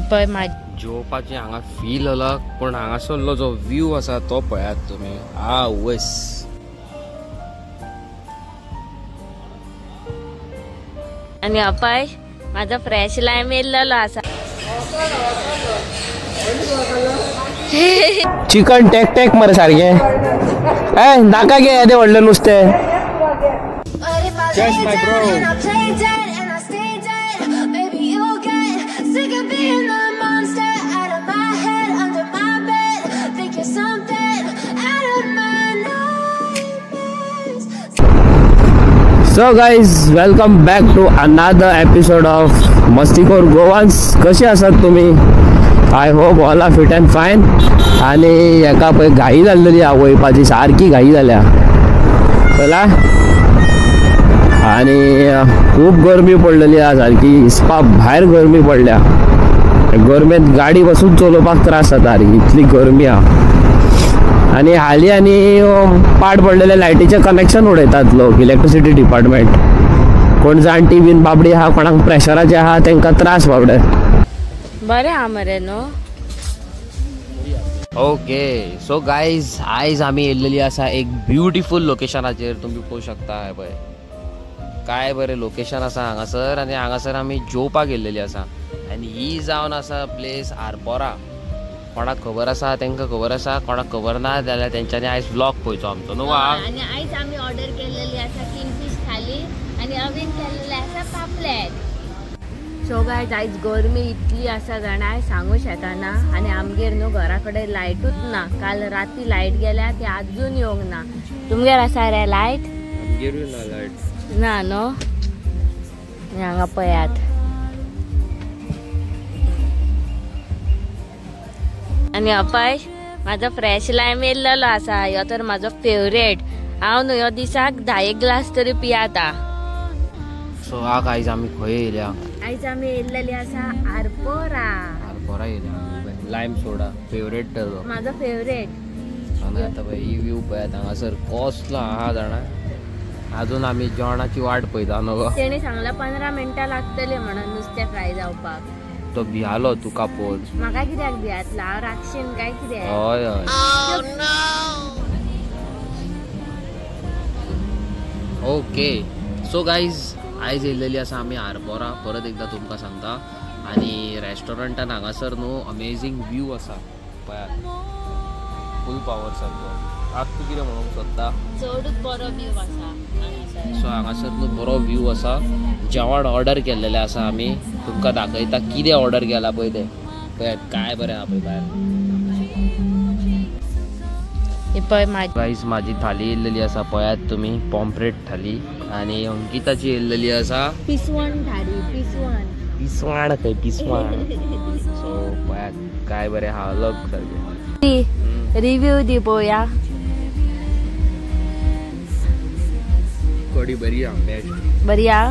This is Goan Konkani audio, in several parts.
पळय म्हाजी जेवपाचें हांगा फील अलग, पूण हांगासरलो जो व्यू आसा तो पळयात तुमी. आवयस आनी अपाय म्हाजो फ्रेश लायम येयल्लो आसा. चिकन टॅक टॅक मरे सारकें. ए नाका गे येदें व्हडलें नुस्तें. Cheers, my bro. So guys, welcome back to another episode of Mastikhor Goans. कसे आसात तुम्ही? I hope all are fit and fine. आणि एका पळय घाई जाल्लेली आहा वयपाची, सारकी घाई जाल्या चला. आणि खूब गरमी पडलेली आहा सारकी, हिसपा भायर गरमी पडल्या. गरमेंत गाडी बसून चलोवपाक त्रास जाता रे, इतली गरमी आहा. आनी हाली आनी पाड पडलेले लायटीचें कनेक्शन उडयतात लोक, इलेक्ट्रिसिटी डिपार्टमेंट. कोण जाणटी बीन बाबडी आहा, कोणाक प्रेशराचे आहा, तांकां त्रास बाबडे. बरें आहा मरे न्हू. ओके सो गायज, आयज आमी येयल्लेली आसा एक ब्युटिफूल लोकेशनाचेर. तुमी पळोवंक शकता हें पळय काय बरें लोकेशन आसा हांगासर. आनी हांगासर आमी जेवपाक येयल्लेली आसा. आनी ही जावन आसा प्लेस आरपोरा. कोणाक खबर आसा तांकां खबर आसा, कोणाक खबर ना जाल्यार तेंच्यांनी आयज व्लॉग पळोवचो आमचो न्हू. आनी आयज आमी ऑर्डर केलेली आसा किंगफीश थाली आनी अवीन केल्लेली आसा पापलेट. सो गायज, आयज गरमी इतली आसा जाणा सांगू शकना. आनी आमगेर न्हू घरा कडेन लायटूच ना. काल राती लायट गेल्या, ती आजून येवंक ना. तुमगेर आसा रे लायट? आमगेरूय ना लायट ना न्हू. हांगा पळयात. आनी अपाय म्हाजो फ्रेश लायम येयल्लो आसा. ह्यो तर म्हाजो फेवरेट. हांव न्हू ह्यो दिसाक 10 ग्लास तरी पियाता. सो आग आयज आमी खंय येयल्या? आयज आमी येयल्लेली आसा आरपोरा. आरपोरा येयल्या. लायम सोडा फेवरेट तो म्हाजो फेवरेट. आनी आतां पळय ही व्यू पळयात हांगासर कसलो आहा जाणा. अजून आमी जेवणाची वाट पळयता न्हू गो. तेणी सांगला 15 मिनटां लागतली म्हणून नुस्तें फ्राय जावपाक. तो भियालो तुका पोच. म्हाका कित्याक भियातला? हांव राक्षीन काय कितें? हय हय. ओके सो गायज, आयज येयल्लेली आसा आमी आरपोरा. परत एकदां तुमकां सांगता. आनी रेस्टॉरंटान हांगासर न्हू अमेझींग व्यू आसा पळयात, फूल पावर सारको. आज तूं कितें म्हणूंक सोदता? चडूच बरो व्यू आसा. सो हांगासर न्हू बरो व्यू आसा. जेवण ऑर्डर केल्लेलें आसा आमी, तुमकां दाखयता कितें ऑर्डर केलां पळय तें. पळयात काय बरें आहा पळय भायर. पळय गायज, म्हाजी थाली येयल्लेली आसा पळयात तुमी, पॉम्फ्रेट थाली. आनी अंकिताची येयल्लेली आसा पिसवण थाली. पिसवण पिसवाण खंय पिसवाण. सो पळयात काय बरें आहा, अलग सारकें. रिव्यू दी पळोवया. कडी बरी आहा, बेस्ट बरी आहा.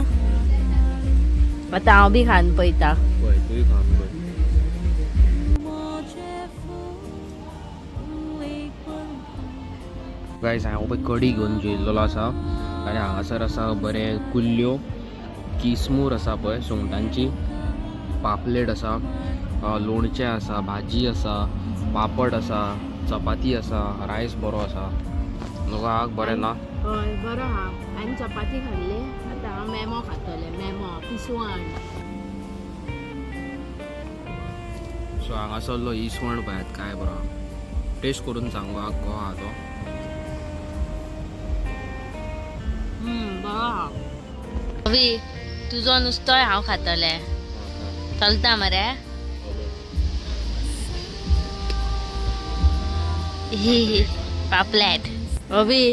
आतां हांव बी खावन पळयता. पळय तूंय खावन पळय. गायज, हांव पळय कडी घेवन जेयल्लो आसा. आनी हांगासर आसा बरें कुल्ल्यो, किसमूर आसा पळय सुंगटांची, पापलेट आसा, लोणचें आसा, भाजी आसा, पापड आसा, चपाती आसा, रायस बरो आसा. न्हू आग बरें ना? हय बरो आहा. हांवें चपाती खाल्ली, आतां हांव मेमो खातलें. मेमो पिसवण. सो हांगासरलो इसवण पळयात काय बरो. टेस्ट करून सांगू आग को आहा तो. बरो आहा. अवी तुजो नुस्तोय हांव खातलें. चलता मरे? पापलेट. अवी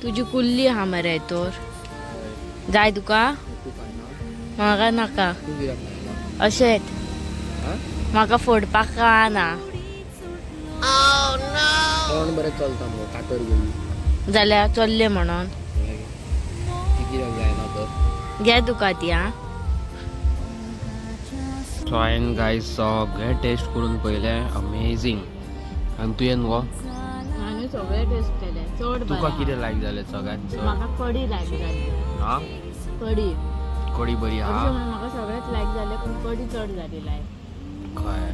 तुजी कुल्ली आहा मरे तर जाय तुका? म्हाका नाका. अशेंच म्हाका फोडपाक कळना. बरें चलता मगो कातर घेवन जाल्यार चल्ले म्हणून कित्याक जायना तर घे तुका ती. आं सो हांवें गायज सगळें टेस्ट करून पळयलें, अमेझींग. आनी तुवें गो? हांवें सगळें टेस्ट केलें. चड तुका कितें लायक जालें सगळ्यांत चड? म्हाका कडी लायक जाली. आं कडी कडी बरी आहा. म्हाका सगळेंच लायक जालें, पूण कडी चड जाली लायक. काय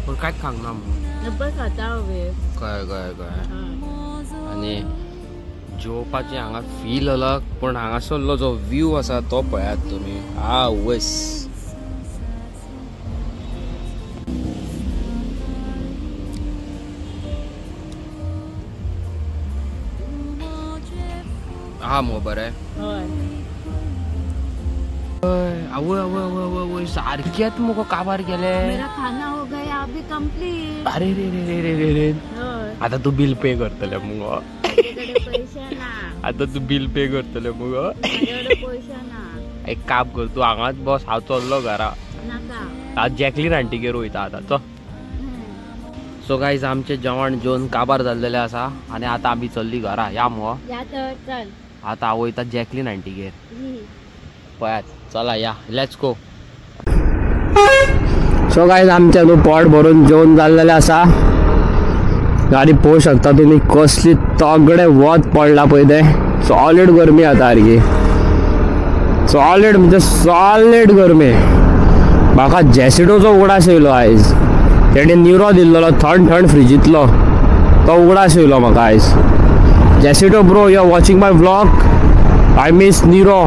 पण काय खांक ना नब्बे खाता हवे. काय काय काय आनी जेवपाचें हांगा फील अलग पण हांगासरलो जो व्यू आसा तो पळयात तुमी. आवयस हा मगो बरें. आवय आवय आवय आवय सारकेच मुगो काबार गेले. मेरा खाना हो गया अभी कंप्लीट. अरे रे रे रे रे रे आता तू बिल पे करतले मुगो. पैसे ना आता तू बिल पे करतले मुगो. पैसे ना. एक काम कर तू हांगाच बस हांव चल्लो घरा. आज जॅकलीन आंटीगेर वयता आतां चल. सो गायज आमचें जेवण जेवन काबार जाल्लेलें आसा आनी आतां आमी चल्ली घरा. या मुगो चल. आतां हांव वयता जॅकलीन आंटीगेर. पळयात चला या let's go. So guys आमचें न्हू पोट भरून जेवण जाल्लेलें आसा. गाडी पळोवंक शकता तुमी कसली तगडे वत पडला पळय तें. सॉलीड गरमी आतां सारकी सॉलीड म्हणजे सॉलीड गरमी. म्हाका जेसिडोचो उगडास येयलो आयज. तेणें निरो दिल्लो थंड थंड फ्रिजींतलो तो उगडास येयलो म्हाका आयज. जेसिडो bro you are watching my vlog. I miss निरो.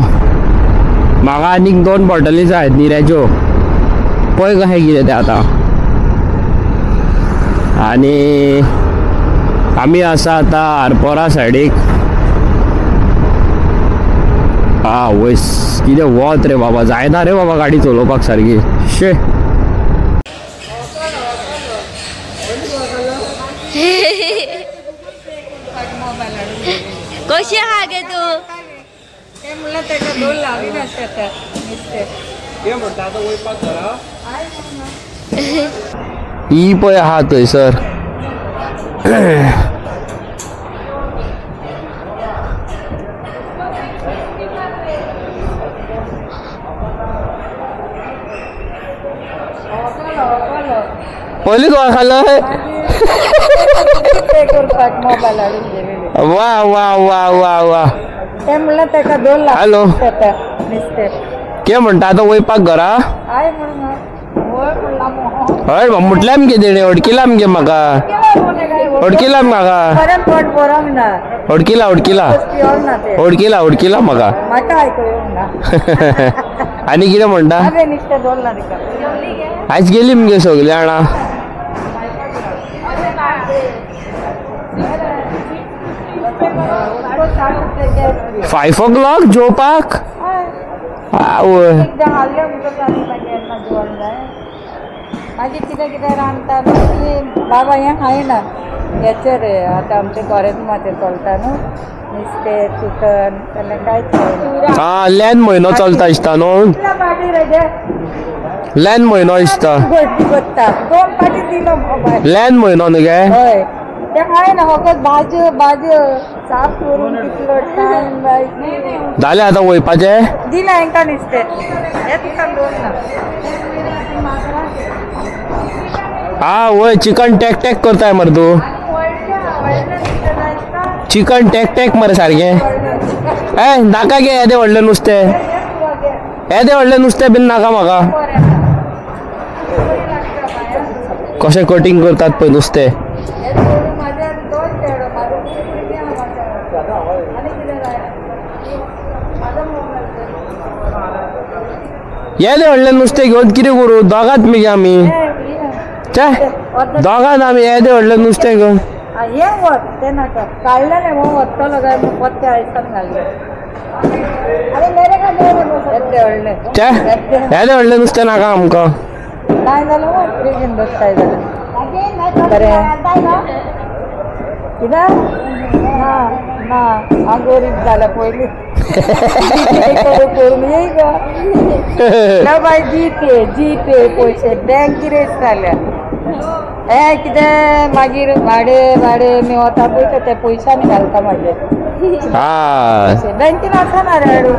म्हाका आनीक 2 बॉटली जाय निऱ्याच्यो. पळय कशें कितें तें आतां. आनी आमी आसा आतां आरपोरा सायडीक. आवयस कितें वत रे बाबा जायना रे बाबा गाडी चलोवपाक सारकी. शे कशी आहा गे तूं? ही पळय आहा थंयसर. पयलीं तुका खालो. वा वा वा वा वा. हॅलो के म्हणटा आतां वयपाक घरा? हय म्हटल्यार मगे तेणें अडकिला मगे म्हाका. अडकिला म्हाका. अडकिला अडकिला अडकिला अडकिला म्हाका. आनी कितें म्हणटा? आयज गेली मगे सगळीं जाणां. 5 o'clock जेवपाक. आवय मागीर कितें कितें रांदता न्हू बाबा हें खायना हेचेर आतां आमचें गोरेज चलता न्हू नुस्तें चिकन जाल्यार कांयच खायना. आं लॅन म्हयनो चलता दिसता न्हू. लॅन म्हयनो दिसता. दोन पाटी दिलो मोबायल. लॅन म्हयनो न्हू गे. हय तें खायना फकत भाजयो भाजयो साफ करून कितलो टायम बाय. जालें आतां वयपाचें? दिलां हेंकां नुस्तें हें तुका दोन ना. हा वय चिकन टॅक टॅक करताय मरे तूं. चिकन टॅक टॅक मरे सारकें. ए नाका गे येदें व्हडलें नुस्तें. येदें व्हडलें नुस्तें बीन नाका म्हाका. कशें कटींग करतात पळय नुस्तें. येदें व्हडलें नुस्तें घेवन कितें करूं? दोगांत मगे आमी. चे दोगांत आमी येदें व्हडलें नुस्तें घेवन. हें वत तें नाका काडलेलें हो वतलो काय पत्ते आयसान घालले. चे येदें व्हडलें नुस्तें नाका आमकां. काय जालें फ्रिजीन बसताय जाल्यार बरें कित्याक ना ना हांव गरीब जालें पयलीं करून येय गो ना बाय जी पे पयशे बँक गिरेस्त जाल्या. हें कितें मागीर भाडे भाडे मी वता पळय ते पयशांनी घालता मागीर बँकेन आसना रे हाडू.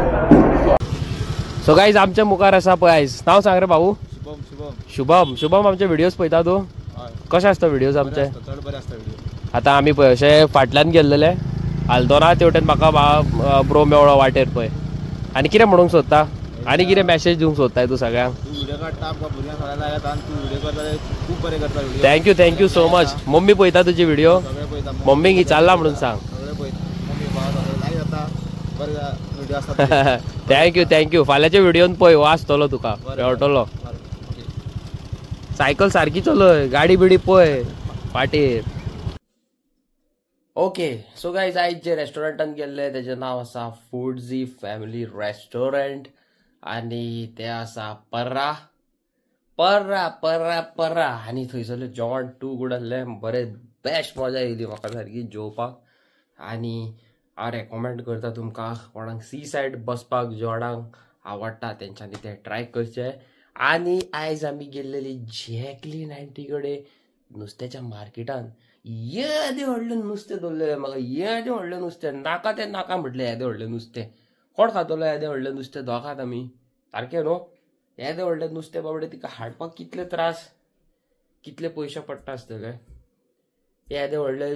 सो गायज आमच्या मुखार आसा पळय आयज. नांव सांग रे भाऊ. शुभम. शुभम आमचे व्हिडियोज पळयता तूं? कशे आसता व्हिडियोज आमचे? आतां आमी पळय अशे फाटल्यान गेल्लेले आल्दोना तेवटेन म्हाका ब्रो मेवळो वाटेर पळय. आनी कितें म्हणूंक सोदता? आनी कितें मॅसेज दिवंक सोदताय तूं सगळ्यांक? तूं व्हिडिओ काडटा आमकां भुरग्यांक सगळ्यांक लायता आनी तूं व्हिडिओ करता खूब बरें करता video. Thank you thank you so much. Mummy पळयता तुजी व्हिडिओ? सगळें पळयता. मम्मीक विचारला म्हणून सांग. सगळें पळयता मम्मी भाव सगळें लायक जाता बरें व्हिडिओ आसता. Thank you thank you. फाल्यांच्या व्हिडियोन पळय हो आसतलो तुका मेळटलो. सायकल सारकी चलय, गाडी बिडी पळय फाटीर. ओके सो गायज आयज जे रेस्टॉरंटान गेल्ले तेजें नांव आसा फूडझी फॅमिली रेस्टॉरंट आनी तें आसा पर्रा पर्रा पर्रा पर्रा. आनी थंयसरलें जेवण टू गूड आसलें, बरें बेस्ट मजा येयली म्हाका सारकी जेवपाक. आनी हांव रेकमेंड करता तुमकां कोणाक सी सायड बसपाक जेवणाक आवडटा तेंच्यांनी तें ट्राय करचें. आनी आयज आमी गेल्लेली जॅकलीन आंटी कडेन नुस्त्याच्या मार्केटान. येदें व्हडलें नुस्तें दवरलेलें म्हाका, येदें व्हडलें नुस्तें नाका तें नाका म्हटलें. येदें व्हडलें नुस्तें कोण खातलो? येदें व्हडलें नुस्तें दोगांत आमी सारकें न्हू. येदें व्हडलें नुस्तें बाबडे तिका हाडपाक कितले त्रास, कितले पयशे पडटा आसतले. येदें व्हडलें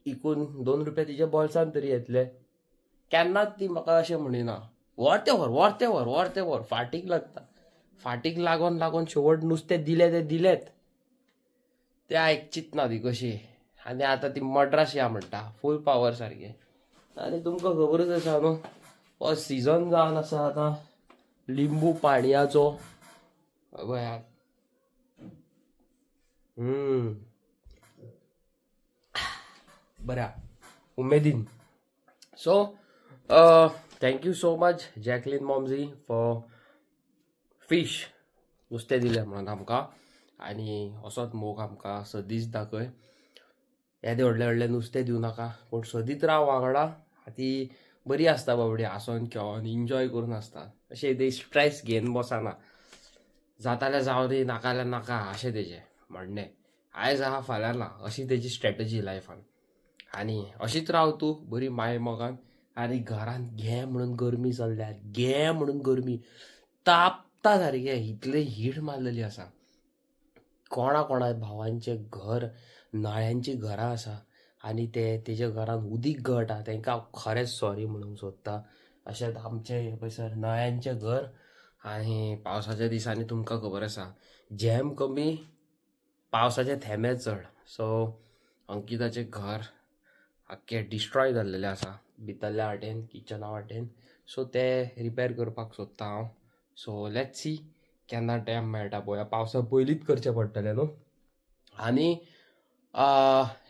इकून 2 रुपया तिच्या बोल्सान तरी येतले. केन्नाच ती म्हाका अशें म्हणिना व्हर तें व्हर व्हर तें व्हर व्हर तें व्हर. फाटीक लागता, फाटीक लागोन लागोन शेवट नुस्तें दिलें तें दिलेंच, तें आयकचीच ना ती कशी. आनी आतां ती मड्रास या म्हणटा फूल पावर सारकें. आनी तुमकां खबरूच आसा न्हू हो सिजन जावन आसा आतां लिंबू पाणयाचो. पळयात बऱ्या उमेदीन. So thank you so much Jacqueline Momji for fish नुस्तें दिलें म्हणून आमकां. आनी असोच मोग आमकां सदींच दाखय. येदें व्हडलें व्हडलें नुस्तें दिवं नाका पूण सदींच राव वांगडा. ती बरी आसता बाबडी, हांसोन खेळोन एन्जॉय करून आसता. अशें ते स्ट्रेस घेवन बसना, जाताल्यार जावं दी नाका जाल्यार नाका अशें तेजें म्हणणें. आयज आहा फाल्यां ना अशी तेजी स्ट्रेटजी लायफान. आनी अशीच राव तूं बरी माय मोगान. आनी घरान घे म्हणून गरमी चल्ल्या, घे म्हणून गरमी तापता सारकें, इतलें हीट मारलेली आसा. कोणा कोणा भावांचें घर नळ्यांचीं घरां आसा आनी ते तेज्या घरान उदीक गळटा, तांकां हांव खरेंच सॉरी म्हणूंक सोदता. अशेंच आमचें पळयसर नळ्यांचें घर आनी पावसाच्या दिसांनी तुमकां खबर आसा झेम कमी पावसाचे थेंबे चड. सो अंकिताचें घर आख्खें डिस्ट्रॉय जाल्लेलें आसा भितरल्या वाटेन, किचना वाटेन. सो तें रिपेर करपाक सोदता हांव. सो let's see केन्ना टायम मेळटा पळोवया, पावसा पयलींच करचें पडटलें न्हू. आनी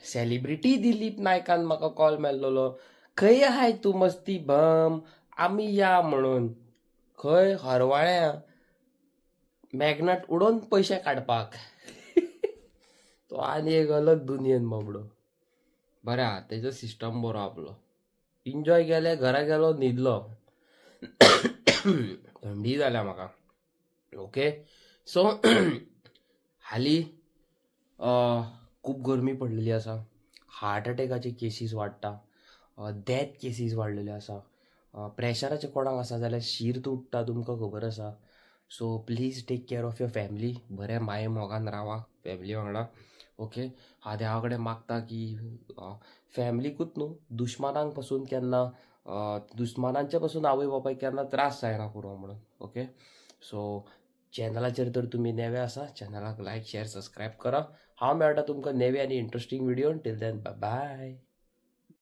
सेलिब्रिटी दिलीप नायकान म्हाका कॉल मेळ्ळो, खंय आहाय तूं मस्ती बम आमी या म्हणून. खंय हरवाळ्या मॅग्नेट उडोवन पयशे काडपाक. तो आनी एक अलग दुनियेन बाबडो. बरें आहा तेजो सिस्टम बरो आपलो. एन्जॉय केलें, घरा गेलो, न्हिदलो. थंडी जाल्या म्हाका. ओके सो हालीं खूब गरमी पडलेली आसा, हार्ट अटॅकाचे केसीस वाडटा, डेथ केसीस वाडलेल्यो आसा, प्रेशराचे कोणाक आसा जाल्यार शीर तुट्टा तुमकां खबर आसा. So please take care of your family, बरें माये मोगान रावा फॅमिली वांगडा. ओके हांव देवा कडेन मागता की फॅमिलीकूच न्हू दुस्मानांक पसून केन्ना, दुस्मानांचे पसून आवय बापायक केन्ना त्रास जायना पुरो म्हणून. ओके सो चॅनलाचेर तर तुमी नवे आसा चॅनलाक लायक शेअर सबस्क्रायब करा. हांव मेळटा तुमकां नवे आनी interesting video. Till then bye.